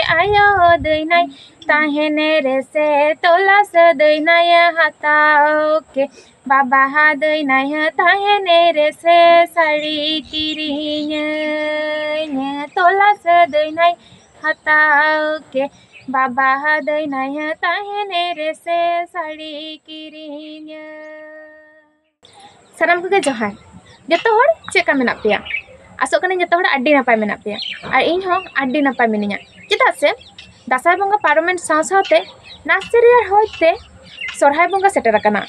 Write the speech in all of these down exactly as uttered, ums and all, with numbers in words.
ᱟᱭᱳ ᱫᱟᱹᱭᱱᱟᱭ ᱛᱟᱦᱮᱱ ᱨᱮᱥᱮ ᱛᱚᱞᱟᱥ ᱫᱟᱹᱭᱱᱟᱭ ᱦᱟᱛᱟᱣ ᱠᱮ, ᱵᱟᱵᱟ ᱫᱟᱹᱭᱱᱟᱭ ᱛᱟᱦᱮᱱ ᱨᱮᱥᱮ ᱥᱟᱹᱲᱤ ᱠᱤᱨᱤᱧᱟᱹᱧ, ᱛᱚᱞᱟᱥ ᱫᱟᱹᱭᱱᱟᱭ ᱦᱟᱛᱟᱣ ᱠᱮ, ᱵᱟᱵᱟ ᱫᱟᱹᱭᱱᱟᱭ ᱛᱟᱦᱮᱱ ᱨᱮᱥᱮ ᱥᱟᱹᱲᱤ ᱠᱤᱨᱤᱧᱟᱹᱧ᱾ ᱥᱟᱱᱟᱢ ᱠᱚᱜᱮ ᱡᱚᱦᱟᱨ᱾ ᱡᱚᱛᱚ ᱦᱚᱲ ᱪᱮᱫ ᱞᱮᱠᱟ ᱢᱮᱱᱟᱜ ᱯᱮᱭᱟ? ᱟᱥᱚᱜ ᱠᱟᱹᱱᱟᱹᱧ ᱡᱚᱛᱚ ᱦᱚᱲ ᱟᱹᱰᱤ ᱱᱟᱯᱟᱭ ᱢᱮᱱᱟᱜ ᱯᱮᱭᱟ, ᱟᱨ ᱤᱧ ᱦᱚᱸ ᱟᱹᱰᱤ ᱱᱟᱯᱟᱭ ᱢᱤᱱᱟᱹᱧᱟ᱾ ᱪᱮᱫᱟᱜ ᱥᱮ ᱫᱟᱸᱥᱟᱭ ᱵᱚᱸᱜᱟ ᱯᱟᱨᱚᱢᱮᱱ ᱥᱟᱶ ᱥᱟᱶᱛᱮ ᱱᱟᱥᱮ ᱨᱮᱭᱟᱲ ᱦᱚᱭ ᱛᱮ ᱥᱚᱨᱦᱟᱭ ᱵᱚᱸᱜᱟ ᱥᱮᱴᱮᱨ ᱟᱠᱟᱱᱟ᱾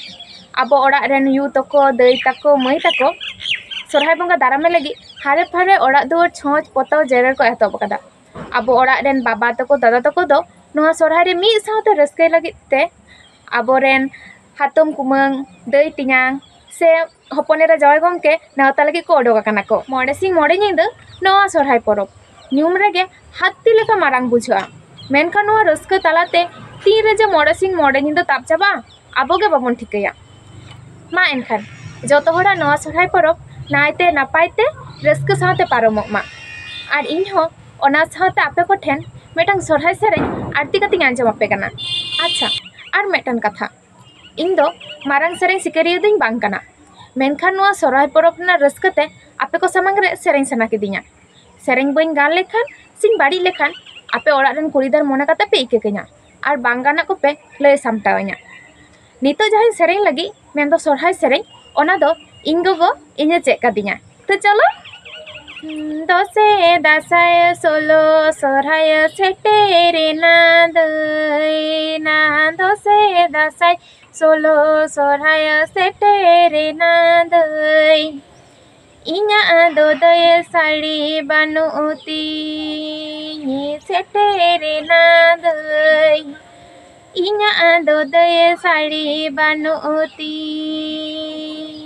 ᱟᱵᱚ ᱚᱲᱟᱜ ᱨᱮᱱ ᱭᱩ ᱛᱟᱠᱚ, ᱫᱟᱹᱭ ᱛᱟᱠᱚ, ᱢᱟᱹᱭ ᱛᱟᱠᱚ ᱥᱚᱨᱦᱟᱭ ᱵᱚᱸᱜᱟ ᱫᱟᱨᱟᱢᱮ ᱞᱟᱹᱜᱤᱫ ᱦᱟᱨᱮ ᱯᱷᱟᱨᱮ ᱚᱲᱟᱜ ᱫᱩᱣᱟᱹᱨ ᱪᱷᱚᱸᱪ ᱯᱚᱛᱟᱣ ᱡᱮᱨᱮᱲ ᱠᱚ ᱮᱛᱚᱦᱚᱵ ᱟᱠᱟᱫᱟ᱾ ᱟᱵᱚ ᱚᱲᱟᱜ ᱨᱮᱱ ᱵᱟᱵᱟ ᱛᱟᱠᱚ, ᱫᱟᱫᱟ ᱛᱟᱠᱚ ᱫᱚ ᱱᱚᱣᱟ ᱥᱚᱨᱦᱟᱭ ᱨᱮ ᱢᱤᱫ ᱥᱟᱶᱛᱮ ᱨᱟᱹᱥᱠᱟᱹᱭ ᱞᱟᱹᱜᱤᱫ ᱛᱮ ᱟᱵᱚᱨᱮᱱ ᱦᱟᱛᱚᱢ ᱠᱩᱢᱟᱹᱝ, ᱫᱟᱹᱭ ᱛᱮᱧᱟᱝ ᱥᱮ ᱦᱚᱯᱚᱱ ᱮᱨᱟ ᱡᱟᱶᱟᱭ ᱜᱚᱢᱠᱮ ᱱᱮᱣᱛᱟ ᱞᱟᱹᱜᱤᱫ ᱠᱚ ᱚᱰᱚᱠ ᱟᱠᱟᱱᱟ ᱠᱚ᱾ ᱢᱚᱬᱮ ᱥᱤᱧ ᱢᱚᱬᱮ ᱧᱤᱫᱟᱹ ᱱᱚᱣᱟ ᱥᱚᱨᱦᱟᱭ ᱯᱚᱨᱚᱵᱽ ᱧᱩᱢ ᱨᱮᱜᱮ ᱦᱟᱹᱛᱤ ᱞᱮᱠᱟ ᱢᱟᱨᱟᱝ ᱵᱩᱡᱷᱟᱹᱜᱼᱟ, ᱢᱮᱱᱠᱷᱟᱱ ᱱᱚᱣᱟ ᱨᱟᱹᱥᱠᱟᱹ ᱛᱟᱞᱟᱛᱮ ᱛᱤᱱ ᱨᱮ ᱡᱮ ᱢᱚᱬᱮ ᱥᱤᱧ ᱢᱚᱬᱮ ᱧᱤᱫᱟᱹ ᱛᱟᱵ ᱪᱟᱵᱟᱜᱼᱟ, ᱟᱵᱚ ᱜᱮ ᱵᱟᱵᱚᱱ ᱴᱷᱤᱠᱟᱹᱭᱟ᱾ ᱢᱟ ᱮᱱᱠᱷᱟᱱ ᱡᱚᱛᱚ ᱦᱚᱲᱟᱜ ᱱᱚᱣᱟ ᱥᱚᱨᱦᱟᱭ ᱯᱚᱨᱚᱵᱽ ᱱᱟᱭᱛᱮ ᱱᱟᱯᱟᱭ ᱛᱮ ᱨᱟᱹᱥᱠᱟᱹ ᱥᱟᱶᱛᱮ ᱯᱟᱨᱚᱢᱚᱜ ᱢᱟ᱾ ᱟᱨ ᱤᱧ ᱦᱚᱸ ᱚᱱᱟ ᱥᱟᱶᱛᱮ ᱟᱯᱮ ᱠᱚᱴᱷᱮᱱ ᱢᱤᱫᱴᱟᱝ ᱥᱚᱨᱦᱟᱭ ᱥᱮᱨᱮᱧ ᱟᱹᱲᱛᱤ ᱠᱟᱛᱮᱧ ᱟᱸᱡᱚᱢ ᱟᱯᱮ ᱠᱟᱱᱟ᱾ ᱟᱪᱪᱷᱟ, ᱟᱨ ᱢᱤᱫᱴᱟᱝ ᱠᱟᱛᱷᱟ, ᱤᱧ ᱫᱚ ᱢᱟᱨᱟᱝ ᱥᱮᱨᱮᱧ ᱥᱤᱠᱟᱹᱨᱤᱭᱟᱹ ᱫᱚᱧ ᱵᱟᱝ ᱠᱟᱱᱟ, ᱢᱮᱱᱠᱷᱟᱱ ᱱᱚᱣᱟ ᱥᱚᱨᱦᱟᱭ ᱯᱚᱨᱚᱵᱽ ᱨᱮᱱᱟᱜ ᱨᱟᱹᱥᱠᱟᱹ ᱛᱮ ᱟᱯᱮ ᱠᱚ ᱥᱟᱢᱟᱝ ᱨᱮ ᱥᱮᱨᱮᱧ ᱥᱟᱱᱟ ᱠᱤᱫᱤᱧᱟ᱾ ᱥᱮᱨᱮᱧ ᱵᱟᱹᱧ ᱜᱟᱱ ᱞᱮᱠᱷᱟᱱ ᱥᱮᱧ ᱵᱟᱹᱲᱤᱡ ᱞᱮᱠᱷᱟᱱ ᱟᱯᱮ ᱚᱲᱟᱜ ᱨᱮᱱ ᱠᱩᱲᱤ ᱜᱤᱫᱟᱹᱨ ᱢᱚᱱᱮ ᱠᱟᱛᱮ ᱯᱮ ᱤᱠᱟᱹ ᱠᱟᱹᱧᱟ, ᱟᱨ ᱵᱟᱝ ᱜᱟᱱᱟᱜ ᱠᱚᱯᱮ ᱞᱟᱹᱭ ᱥᱟᱢᱴᱟᱣ ᱟᱹᱧᱟ᱾ ᱱᱤᱛᱚᱜ ᱡᱟᱦᱟᱸᱧ ᱥᱮᱨᱮᱧ ᱞᱟᱹᱜᱤᱫ, ᱢᱮᱱᱫᱚ ᱥᱚᱨᱦᱟᱭ ᱥᱮᱨᱮᱧ, ᱚᱱᱟ ᱫᱚ ᱤᱧ ᱜᱚᱜᱚ ᱤᱧᱮ ᱪᱮᱫ ᱠᱟᱫᱤᱧᱟ᱾ ᱛᱚ ᱪᱚᱞᱚ᱾ ᱫᱚᱥᱮ ᱫᱟᱸᱥᱟᱭ ᱥᱳᱞᱳ ᱥᱚᱨᱦᱟᱭ ᱥᱮᱴᱮᱨᱮᱱᱟ ᱫᱟᱹᱭ, ᱱᱟ ᱫᱚᱥᱮ ᱫᱟᱸᱥᱟᱭ ᱥᱳᱞᱳ ᱥᱚᱨᱦᱟᱭ ᱥᱮᱴᱮᱨᱮᱱᱟ ᱫᱟᱹᱭ᱾ ᱤᱧᱟᱜ ᱫᱚ ᱫᱟᱹᱭ ᱥᱟᱹᱲᱤ ᱵᱟᱹᱱᱩᱜ ᱛᱤᱧ, ᱥᱮᱴᱮᱨᱮᱱᱟ ᱫᱟᱹᱭ᱾ ᱤᱧᱟᱜ ᱫᱚ ᱫᱟᱹᱭ ᱥᱟᱹᱲᱤ ᱵᱟᱹᱱᱩᱜ ᱛᱤᱧ᱾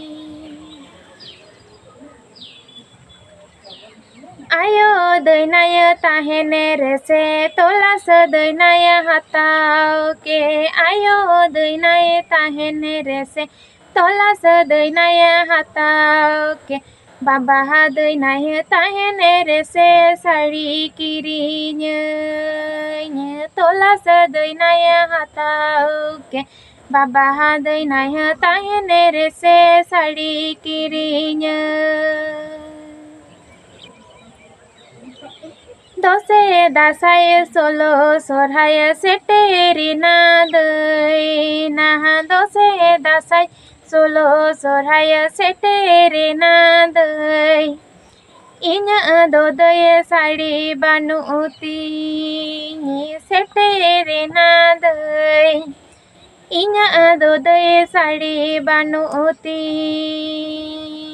ᱟᱭᱳ ᱫᱟᱹᱭᱱᱟᱭ ᱛᱟᱦᱮᱱ ᱨᱮᱥᱮ ᱛᱚᱞᱟᱥ ᱫᱟᱹᱭᱱᱟᱭ ᱦᱟᱛᱟᱣ ᱠᱮ, ᱟᱭᱳ ᱫᱟᱹᱭᱱᱟᱭ ᱛᱟᱦᱮᱱ ᱨᱮᱥᱮ ᱛᱚᱞᱟᱥ ᱫᱟᱹᱭᱱᱟᱭ ᱦᱟᱛᱟᱣ ᱠᱮ, ᱵᱟᱵᱟ ᱫᱟᱹᱭᱱᱟᱭ ᱛᱟᱦᱮᱱ ᱨᱮᱥᱮ ᱥᱟᱹᱲᱤ ᱠᱤᱨᱤᱧᱟᱹ᱾ ᱛᱚᱞᱟᱥ ᱫᱟᱹᱭᱱᱟᱭ ᱦᱟᱛᱟᱣ ᱠᱮ, ᱵᱟᱵᱟ ᱫᱟᱹᱭᱱᱟᱭ ᱛᱟᱦᱮᱱ ᱨᱮᱥᱮ ᱥᱟᱹᱲᱤ ᱠᱤᱨᱤᱧ᱾ ᱫᱚᱥᱮ ᱫᱟᱸᱥᱟᱭ ᱥᱳᱞᱳ ᱥᱚᱨᱦᱟᱭ ᱥᱮᱴᱮᱨᱮᱱᱟ ᱫᱟᱹᱭ, ᱱᱟᱦᱟ ᱫᱚᱥᱮ ᱫᱟᱸᱥᱟᱭ ᱥᱳᱞᱳ ᱥᱚᱨᱦᱟᱭ ᱥᱮᱴᱮᱨᱮᱱᱟ ᱫᱟᱹᱭ᱾ ᱤᱧᱟᱹᱜ ᱫᱚ ᱫᱟᱹᱭ ᱥᱟᱹᱲᱤ ᱵᱟᱹᱱᱩᱜ ᱛᱤᱧ, ᱥᱮᱴᱮᱨᱮᱱᱟ ᱫᱟᱹᱭ᱾ ᱤᱧᱟᱹᱜ ᱫᱚ ᱫᱟᱹᱭ ᱥᱟᱹᱲᱤ ᱵᱟᱹᱱᱩᱜ ᱛᱤᱧ᱾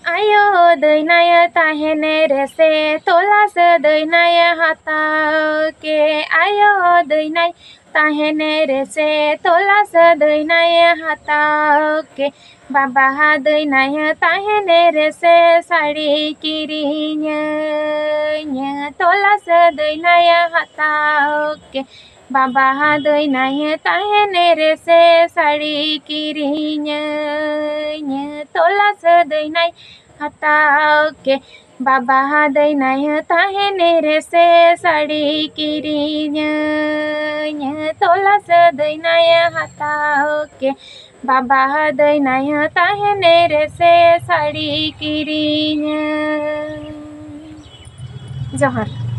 ᱟᱭᱳ ᱫᱟᱹᱭᱱᱟᱭ ᱛᱟᱦᱮᱱ ᱨᱮᱥᱮ ᱛᱚᱞᱟᱥ ᱫᱟᱹᱭᱱᱟᱭ ᱦᱟᱛᱟᱣ ᱠᱮ, ᱟᱭᱳ ᱫᱟᱹᱭᱱᱟᱭ ᱛᱟᱦᱮᱱ ᱨᱮᱥᱮ ᱛᱚᱞᱟᱥ ᱫᱟᱹᱭᱱᱟᱭ ᱦᱟᱛᱟᱣ ᱠᱮ, ᱵᱟᱵᱟ ᱫᱟᱹᱭᱱᱟᱭ ᱛᱟᱦᱮᱱ ᱨᱮᱥᱮ ᱥᱟᱹᱲᱤ ᱠᱤᱨᱤᱧᱟᱹᱧ᱾ ᱛᱚᱞᱟᱥ ᱫᱟᱹᱭᱱᱟᱭ ᱦᱟᱛᱟᱣ ᱠᱮ, ᱵᱟᱵᱟ ᱫᱟᱹᱭᱱᱟᱭ ᱛᱟᱦᱮᱱ ᱨᱮᱥᱮ ᱥᱟᱹᱲᱤ ᱠᱤᱨᱤᱧᱟᱹᱧ᱾ ᱛᱚᱞᱟᱥ ᱫᱟᱹᱭᱱᱟᱭ ᱦᱟᱛᱟᱣ ᱠᱮ, ᱵᱟᱵᱟ ᱫᱟᱹᱭᱱᱟᱭ ᱛᱟᱦᱮᱱ ᱨᱮᱥᱮ ᱥᱟᱹᱲᱤ ᱠᱤᱨᱤᱧᱟᱹᱧ᱾ ᱛᱚᱞᱟᱥ ᱫᱟᱹᱭᱱᱟᱭ ᱦᱟᱛᱟᱣ ᱠᱮ, ᱵᱟᱵᱟ ᱫᱟᱹᱭᱱᱟᱭ ᱛᱟᱦᱮᱱ ᱨᱮᱥᱮ ᱥᱟᱹᱲᱤ ᱠᱤᱨᱤᱧᱟᱹᱧ᱾ ᱡᱚᱦᱟᱨ᱾